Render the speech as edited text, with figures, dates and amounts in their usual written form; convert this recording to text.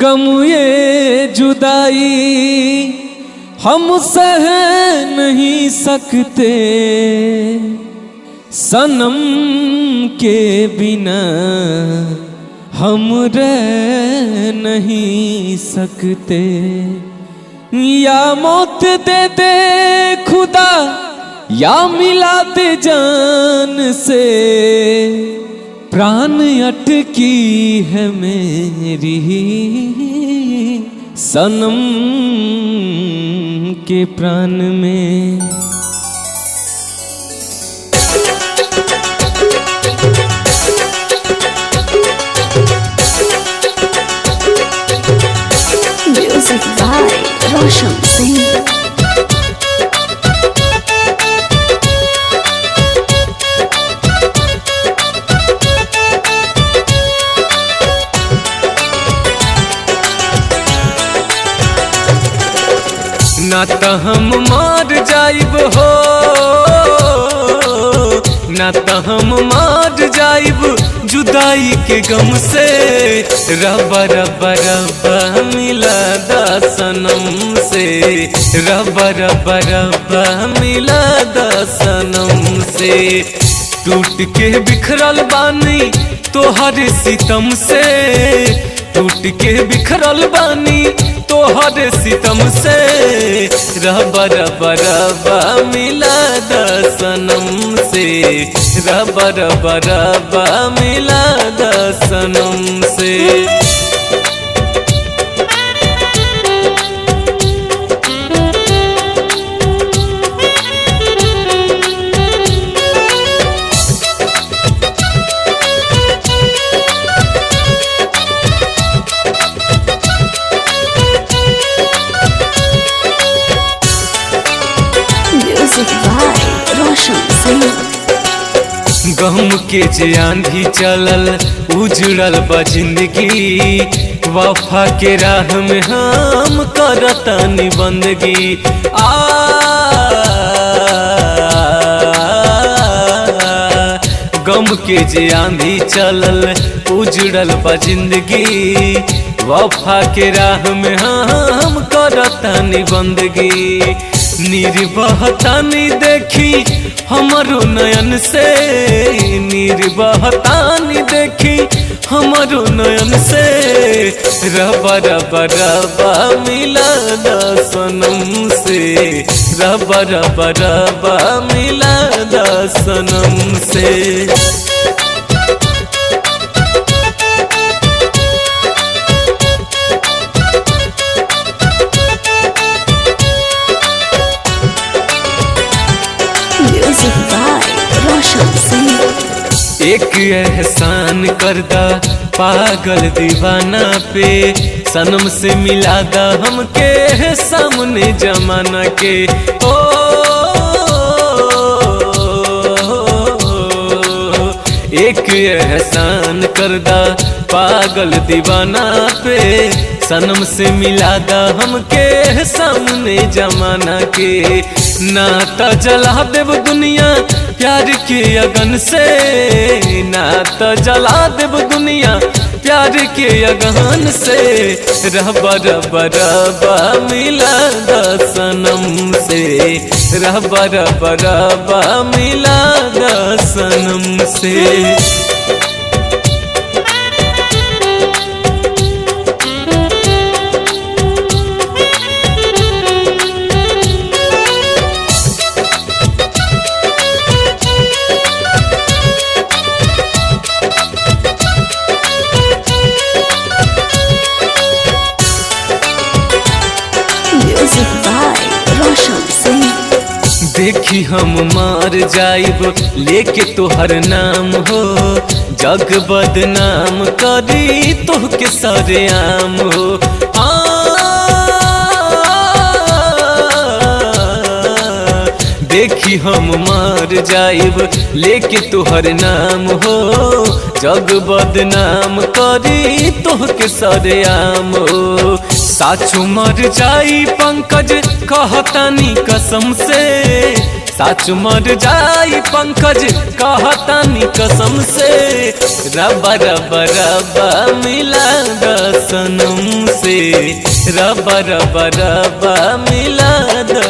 गम ये जुदाई हम सह नहीं सकते, सनम के बिना हम रह नहीं सकते। या मौत दे दे खुदा या मिला दे जान से, प्राण अटकी है मेरी सनम के प्राण में। Music by Roshan Singh. ना त हम मार जाइब हो, ना त हम मार जाइब जुदाई के गम से। रब्बा रब्बा रब्बा मिला दा सनम से, रब्बा रब्बा रब्बा मिला दा सनम से। टूट के बिखरल बानी तोहर सितम से, टूट के बिखरल बानी तोहर सितम से। रब्बा रब्बा रब्बा मिला दा सनम से, रब्बा रब्बा रब्बा मिला दा सनम से। Music by Roshan Singh. गम के जे आंधी चलल उजड़ल बा जिंदगी, वफा के राह में हम करतानी बंदगी। आ गम के जे आंधी चलल उजड़ल बा जिंदगी, वफा के राह में हम करतानी बंदगी। निर्बहतानी देखी हमारो नयन से, निर्बहतानी देखी हमारो नयन से। रब्बा रब्बा रब्बा मिला दा सनम से, रब्बा रब्बा रब्बा मिला दा सनम से। Music by Roshan Singh. एक एहसान करदा पागल दीवाना पे, सनम से मिला दा हमके सामने जमाना के। ओ एक एहसान करदा पागल दीवाना पे, सनम से मिला दा हमके सामने जमाना के। नाता जला देव दुनिया प्यार के अगन से, नाता जला देव दुनिया प्यार के अगन से। रब्बा रब्बा रब्बा मिला दा सनम से, रब्बा रब्बा रब्बा मिला दा सनम से। Music by Roshan Singh. देखी हम मार जाइब लेके तोहर नाम हो, जग बदनाम करी तोहके सरेआम हो। आ देखी हम मार जाइब लेके तोहर नाम हो, जग बदनाम करी तोहके सरेआम हो। साचो मर जाई पंकज कहतानी कसम से, साचो मर जाई पंकज कहतानी कसम से। रब्बा रब्बा रब्बा मिला दा सनम से रबा रबा रबा मिला दो।